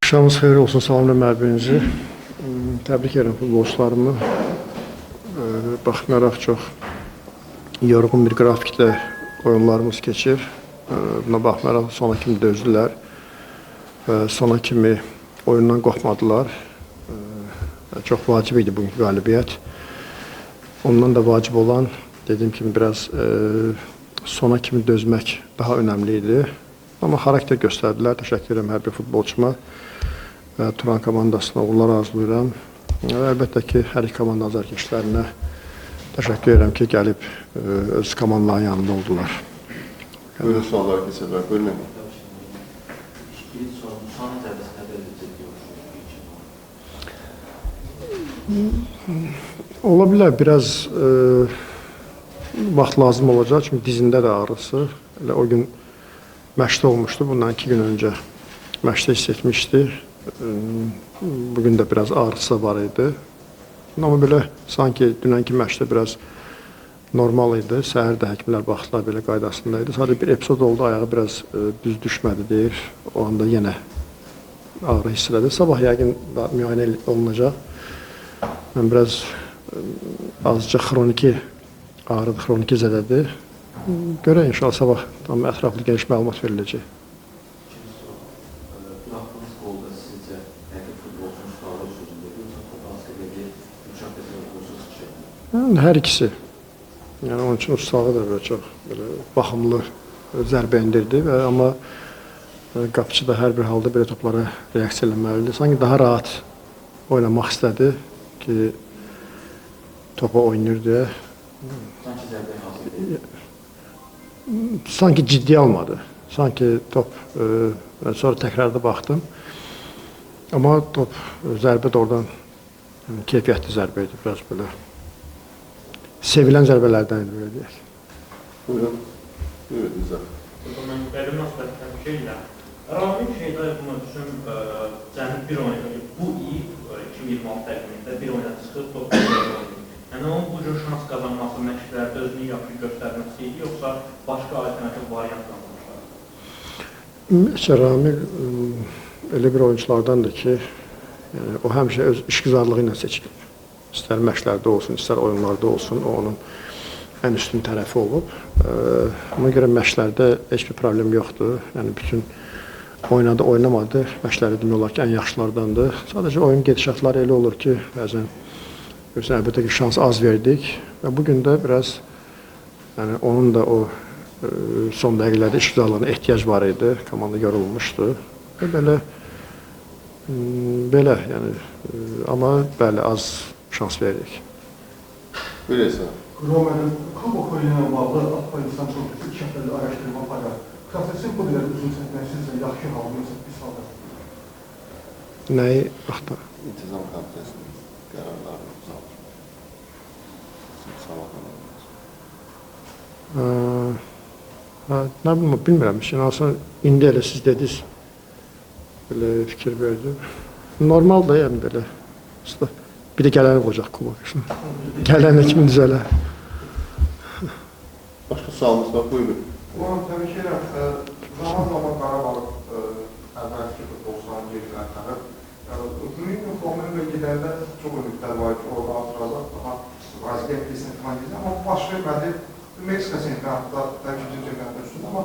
Axşamınız xeyir olsun, salamlayıram hər birinizi. Təbrik edirəm futbolçularımı. Baxmayaraq çox yorğun bir qrafikdə oyunlarımız keçir. Buna baxmayaraq sona kimi dözdülər və sona kimi oyundan qorxmadılar. Çox vacib idi bugünkü qalibiyyət. Ondan da vacib olan, dediyim kimi biraz sona kimi dözmək daha önəmli idi. Amma xarakter göstərdilər. Təşəkkür edirəm hər bir futbolçuma və Turan komandasına uğurlar arzulayıram. Və əlbəttə ki, hər iki komanda azarkeşlərinə təşəkkür edirəm ki, gəlib öz komandaların yanında oldular. Buyurun, suallara keçə bilər. Buyurun. Ola bilər biraz vaxt lazım olacaq, çünki dizində də ağrısı. Elə o gün məşqdə olmuşdu, bundan 2 gün öncə məşqdə hiss etmişdi. Bugün də biraz ağrısı var idi. Amma belə sanki dünənki məşqdə biraz normal idi. Səhər də həkimlər baxdılar, belə qaydasında idi. Sadəcə bir epizod oldu, ayağı biraz düz düşmədi deyir. O anda yenə ağrı hiss elədi. Sabah yəqin müayinə olunacaq. Mən biraz azca xroniki ağrıdır, xroniki zədədir. Görək inşallah sabah tam ətraflı geniş məlumat veriləcək. Yəni, hər ikisi. Yəni onun üçün ustalığı da belə çox belə baxımlı zərbə endirdi və amma qapıçı da hər bir halda belə toplara reaksiya eləməlidir. Sanki daha rahat oynamaq istədi ki, topa oynayır deyə. Sanki zərbəyə hazır deyil. Sanki ciddiyə almadı. Sanki top, sonra təkrarda baxdım. Amma top, zərbə də oradan yəni, keyfiyyətli zərbə idi, biraz belə. Sevilən zərbələrdən idi, belə deyək. Buyurun. Buyurun, İzzət. Mən bəli münasibət təbrik edirəm. Ramil Şeydayev mövsüm cəmi bir oyun, bu il 2026 təqvimində bir oyuna çıxıb top oynayır. Yəni onun bu cür şans qazanması məşqlərdə özünü yaxşı göstərməsi idi, yoxsa başqa alternativ variant qazanmışlar? Ümumiyyətcə Ramil elə bir oyunçulardandır ki, yəni, o həmişə öz işgüzarlığı ilə seçilib. İstər məşqlərdə olsun, istər oyunlarda olsun, o onun ən üstün tərəfi olub. Ona görə məşqlərdə heç bir problem yoxdur. Yəni bütün oynadı, oynamadı, məşqlərdə demək olar ki, ən yaxşılardandır. Sadəcə oyun gedişatları elə olur ki, bəzən görürsən, əlbəttə ki, şans az verdik və bugün də biraz yəni, onun da o son dəqiqələrdə işgüzarlığına ehtiyac var idi. Komanda yorulmuşdu. Və belə, belə yəni, amma bəli, az şans veririk. Buyurun. Romanın Kubok oyunu ilə bağlı AFFA İnsan Komitəsi 2 həftəlik araşdırma aparır. Prosesin bu qədər uzun çəkməsi sizcə yaxşı halda yoxsa pis halda? Nəyi vaxtda? İntizam Komitəsinin qərarlarını uzatır. Nə bilim, bilmirəm. Şimdi indi elə siz dediniz, belə fikir verdim. Normal da yəni belə. Bir də gələn olacaq kubok. Gələnə kimi düzələr. Başqa sualımız var, buyurun. Buyurun, təbrik edirəm. Zaman-zaman Qarabağ əvvəlki futbolçuların geri qaytarır. Mourinho Flamengo gedəndə çox ümidlər var ki, orada artıracaq, daha Braziliya millisini falan gedəcək. Amma baş vermədi. Meksika çempionatında, təbii ki, bizim çempionatın üstündə, amma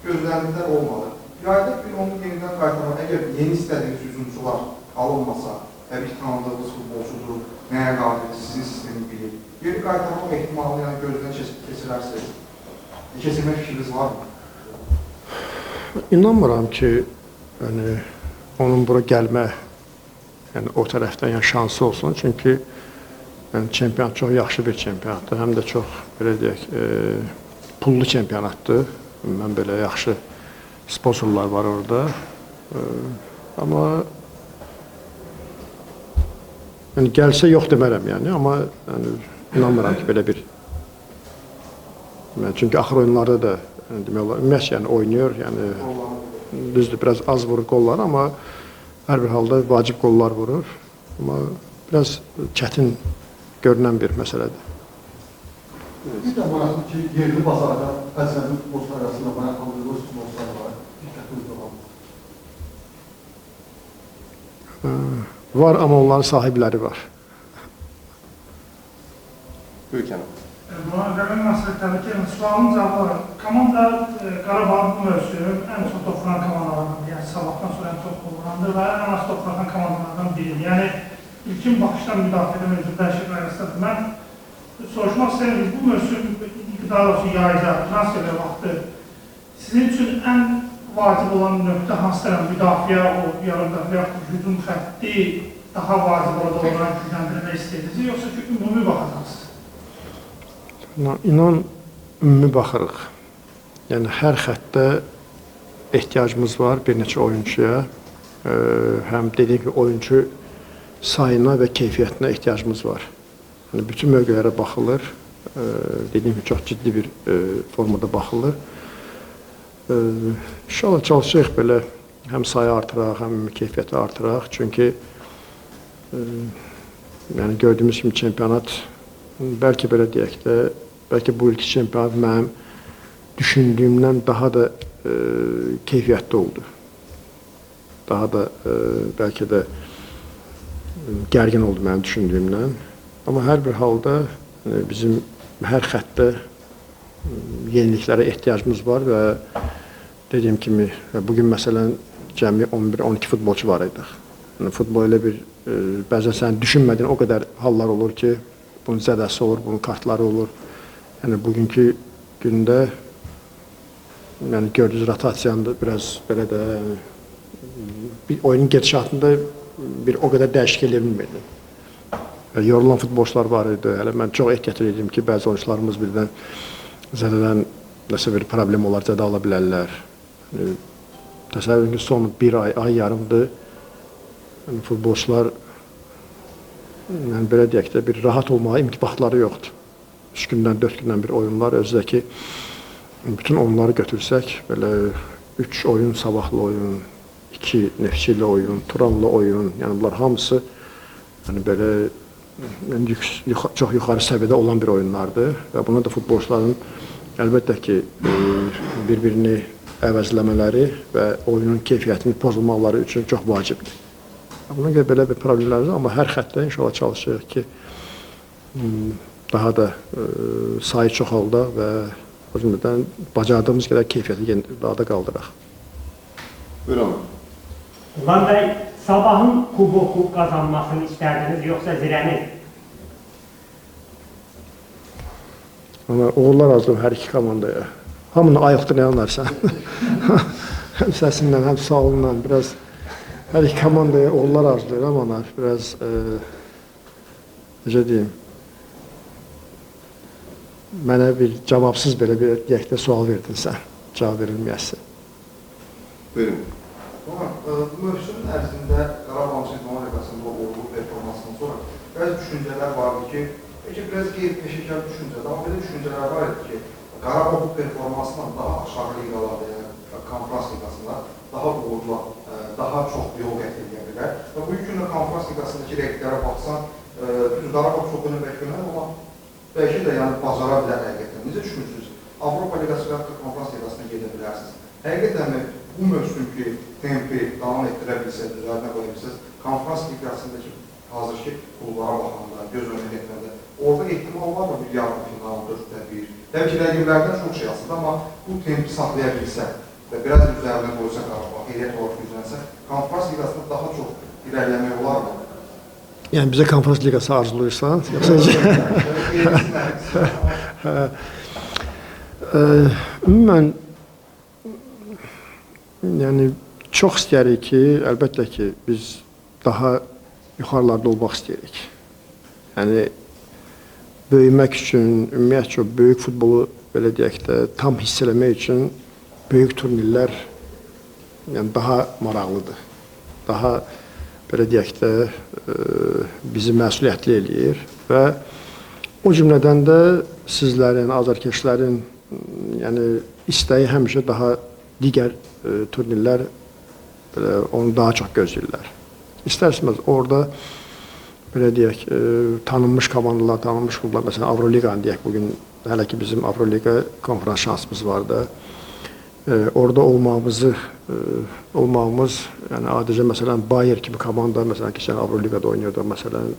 gözlənilər olmadı. Yayda bir onu yenidən qaytarmaq, əgər yeni istədiyiniz hücumçular alınmasa, təbii ki, tanıdığınız futbolçudur, nəyə qadirdir, sizin sistemi bilir. Geri qaytarmaq ehtimalını yəni gözdən keçirərsiniz. Keçirmək fikriniz varmı? İnanmıram ki, yəni, onun bura gəlmə, yəni, o tərəfdən yəni, şansı olsun. Çünki yəni, çempionat çox yaxşı bir çempionatdır. Həm də çox, belə deyək, pullu çempionatdır. Mən belə yaxşı sponsorlar var orada. Amma yəni, gəlsə yox demərəm, yəni, amma yəni, inanmıram ki, belə bir... Yəni, çünki axır oyunlarda da yəni, demək olar, ümumiyyətcə yəni, oynayır, yəni, düzdür, biraz az vurur qollar, amma hər bir halda vacib qollar vurur. Amma biraz çətin görünən bir məsələdir. Bir də maraqlı ki, yerli bazarda əcnəbi futbolçular arasında maraqlandırdığınız futbolçular var. Diqqətinizdə olan. Var, amma onların sahibləri var. Buyur Kənan. Buna münasibət təbrik edirəm. Sualım cavabı var. Komanda Qarabağın bu mövsüm ən çox top vuran komandalardandır. Yəni Sabahdan sonra ən çox top vurandır və ən az top vuran komandalardan biridir. Yəni ilkin baxışdan müdafiədə mövcud hər şey qaydasındadır. Mən soruşmaq istəyirəm ki, bu mövsüm, daha doğrusu yayda, transfer vaxtı sizin üçün ən vacib olan nöqtə hansıdır? Müdafiə, o yarım müdafiə, hücum xətti daha vacib orada olaraq gücləndirmək istəyirsiniz, yoxsa ki, ümumi baxacaqsınız? İnan, ümumi baxırıq. Yəni, hər xəttdə ehtiyacımız var bir neçə oyunçuya. Həm dediyim ki, oyunçu sayına və keyfiyyətinə ehtiyacımız var. Yəni, bütün mövqelərə baxılır. Dediyim ki, çox ciddi bir formada baxılır. İnşallah çalışırıq belə həm sayı artıraq, həm ümumi keyfiyyəti artıraq. Çünki yəni, gördüyümüz kimi çempionat, bəlkə belə deyək də, bəlkə bu ilki çempionat mənim düşündüyümdən daha da keyfiyyətli oldu. Daha da bəlkə də gərgin oldu mənim düşündüyümdən. Amma hər bir halda bizim hər xəttdə yeniliklərə ehtiyacımız var və dediyim kimi, bugün məsələn cəmi 11-12 futbolçu var idik. Yəni, futbol elə bir, bəzən sən düşünmədiyin o qədər hallar olur ki, bunun zədəsi olur, bunun kartları olur. Yəni, bugünkü gündə yəni, gördüyünüz rotasiyanı da biraz belə də, yəni, bir oyunun gedişatında bir o qədər dəyişiklik eləyə bilmirdim. Yorulan futbolçular var idi. Hələ mən çox ehtiyat edirdim ki, bəzi oyunçularımız birdən zədədən nəsə bir problem olar, zədə ala bilərlər. Yəni, təsəvvür edin ki, son bir ay, ay yarımdır. Yəni, futbolçular, yəni, belə deyək də, bir rahat olmağa imkan vaxtları yoxdur. 3 gündən, 4 gündən bir oyunlar, özü də ki, bütün oyunları götürsək, belə 3 oyun Sabahlı oyun, 2 Neftçi ilə oyun, Turanla oyun, yəni bunlar hamısı yəni belə yəni, çox yuxarı səviyyədə olan bir oyunlardır və buna da futbolçuların əlbəttə ki, bir-birini əvəzləmələri və oyunun keyfiyyətini pozulmaqları üçün çox vacibdir. Buna görə belə bir problemlərimiz var, amma hər xəttdə inşallah çalışırıq ki, daha da sayı çoxaldaq və o cümlədən bacardığımız qədər keyfiyyəti daha da qaldıraq. Buyurun. Ulan bəy, Sabahın kuboku qazanmasını istərdiniz, yoxsa Zirənin? Amma uğurlar arzulayıram hər iki komandaya. Hamını ayıqdır, nə anlarsan? Həm səsindən, həm sualından biraz hər iki komandaya uğurlar arzulayıram, amma biraz, necə deyim, mənə bir cavabsız belə bir deyək də sual verdin sən, cavab verilməyəsə. Buyurun. Mövsümün ərzində Qarabağ Çempionlar Liqasında uğurlu performansından sonra bəzi düşüncələr vardı ki, bəlkə biraz qeyri-peşəkar düşüncədir, amma belə düşüncələr var idi ki, Qarabağ bu performansla daha aşağı liqalarda, yəni Konfrans Liqasında daha uğurlu, daha çox yol qət edə bilər. Və bugünkü gündə Konfrans Liqasındakı rəqiblərə baxsan, düz Qarabağ çox önə bəlkə amma bəlkə də yəni bacara bilər həqiqətən. Necə düşünürsünüz? Avropa Liqası və yaxud da Konfrans Liqasına gedə bilərsiniz. Həqiqətənmi bu mövsümki tempi davam etdirə bilsəniz, üzərinə qoya bilsəniz, Konfrans Liqasındakı hazırki klublara baxanda, göz önünə gətirəndə, orada ehtimal var mı bir yarım final, 4-1? Təbii ki, rəqiblərdən çox şey asılıdır, amma bu tempi saxlaya bilsə və biraz üzərinə qoysa Qarabağ, heyət olaraq güclənsə, Konfrans Liqasında daha çox irəliləmək olar mı? Yəni bizə Konfrans Liqası arzuluyursan, yoxsa necə? Ümumən, yəni çox istəyirik ki, əlbəttə ki, biz daha yuxarılarda olmaq istəyirik. Yəni böyümək üçün, ümumiyyətcə böyük futbolu belə deyək də tam hiss eləmək üçün böyük turnirlər yəni daha maraqlıdır. Daha belə deyək də bizi məsuliyyətli eləyir və o cümlədən də sizlərin, azarkeşlərin yəni istəyi həmişə daha digər turnirlər belə, onu daha çox gözləyirlər. İstər-istəməz orada belə deyək, tanınmış komandalar, tanınmış klublar, məsələn Avroliqanı deyək, bugün hələ ki bizim Avroliqa konfrans şansımız var da. Orada olmağımız, yəni adicə məsələn Bayer kimi komanda, məsələn keçən Avroliqada oynayırdı, məsələn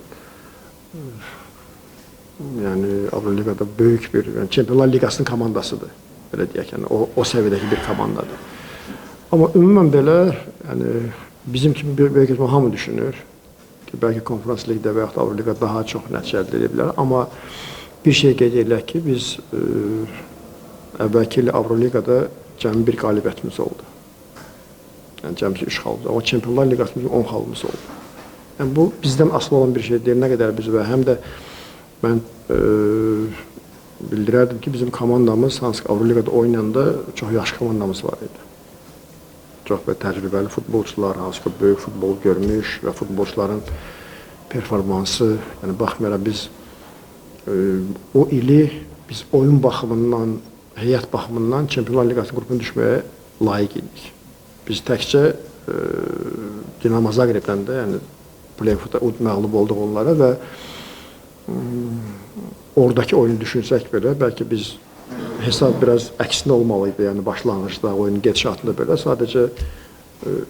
yəni Avroliqada böyük bir, yəni Çempionlar Liqasının komandasıdır. Belə deyək, yəni o səviyyədəki bir komandadır. Amma ümumən belə, yəni bizim kimi böyük ehtimal hamı düşünür ki, bəlkə Konferans Liqdə və yaxud Avroliqada daha çox nəticə əldə edə bilər. Amma bir şey qeyd edirlər ki, biz əvvəlki il Avroliqada cəmi bir qalibiyyətimiz oldu. Yəni cəmisi 3 xalımız. Amma Çempionlar Liqasında 10 xalımız oldu. Yəni bu bizdən asılı olan bir şey deyil. Nə qədər biz və həm də mən bildirərdim ki, bizim komandamız hansı ki Avroliqada oynayanda çox yaxşı komandamız var idi. Çox və təcrübəli futbolçular, hansı ki böyük futbol görmüş və futbolçuların performansı, yəni baxmayaraq biz o ili biz oyun baxımından, heyət baxımından Çempionlar Liqası qrupuna düşməyə layiq idik. Biz təkcə Dinamo Zagrebdən də, yəni play-offda məğlub olduq onlara və oradakı oyunu düşünsək belə, bəlkə biz hesab biraz əksinə olmalı idi, yəni başlanğıcda, oyunun gedişatında belə, sadəcə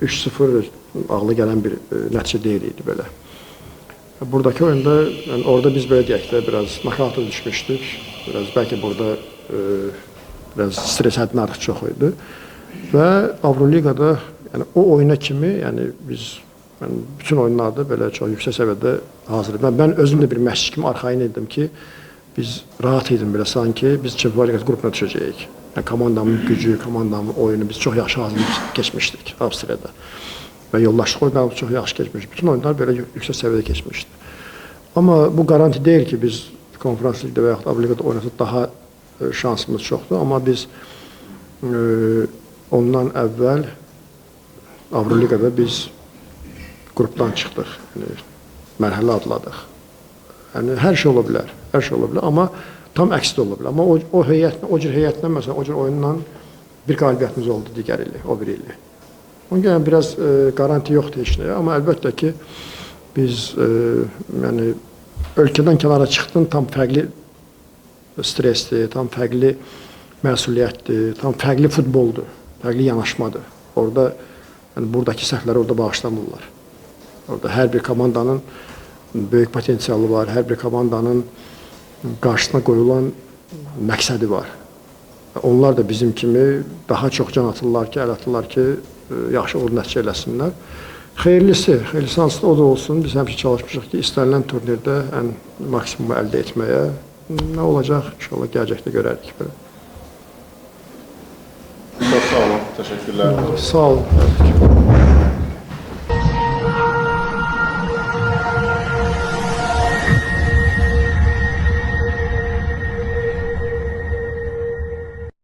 3-0 ağla gələn bir nəticə deyil idi belə. Buradakı oyunda, yəni orada biz belə deyək də, biraz nakauta düşmüşdük, biraz bəlkə burada biraz stres həddindən artıq çox idi və Avroliqada, yəni o oyuna kimi, yəni biz yəni, bütün oyunlarda belə çox yüksək səviyyədə hazır idik. Mən özüm də bir məşqçi kimi arxayın idim ki, biz rahat idim belə sanki biz Çempionlar Liqası qrupuna düşəcəyik. Yəni komandamın gücü, komandamın oyunu biz çox yaxşı hazırlıq keçmişdik Avstriyada. Və yoldaşlıq oyunlarımız çox yaxşı keçmişdi. Bütün oyunlar belə yüksək səviyyədə keçmişdi. Amma bu qaranti deyil ki, biz Konferans Liqdə və yaxud Avroliqada oynasaq daha şansımız çoxdur. Amma biz ondan əvvəl Avroliqada biz qrupdan çıxdıq. Yəni, mərhələ adladıq. Yəni, hər şey ola bilər, hər şey ola bilər, amma tam əksi də ola bilər. Amma o heyətlə, o cür heyətlə, məsələn, o cür oyunla bir qalibiyyətimiz oldu digər ili, o bir ili. Ona görə biraz qaranti yoxdur heç nəyə, amma əlbəttə ki, biz yəni, ölkədən kənara çıxdın, tam fərqli stresdir, tam fərqli məsuliyyətdir, tam fərqli futboldur, fərqli yanaşmadır. Orada, yəni, buradakı səhvləri orada bağışlamırlar. Orada hər bir komandanın böyük potensialı var, hər bir komandanın qarşısına qoyulan məqsədi var. Onlar da bizim kimi daha çox can atırlar ki, əl atırlar ki, yaxşı uğur nəticə eləsinlər. Xeyirlisi, xeyirlisi hansısa o da olsun. Biz həmişə çalışmışıq ki, istənilən turnirdə ən maksimumu əldə etməyə. Nə olacaq? İnşallah gələcəkdə görərik belə. Çox sağ olun, təşəkkürlər. Sağ olun.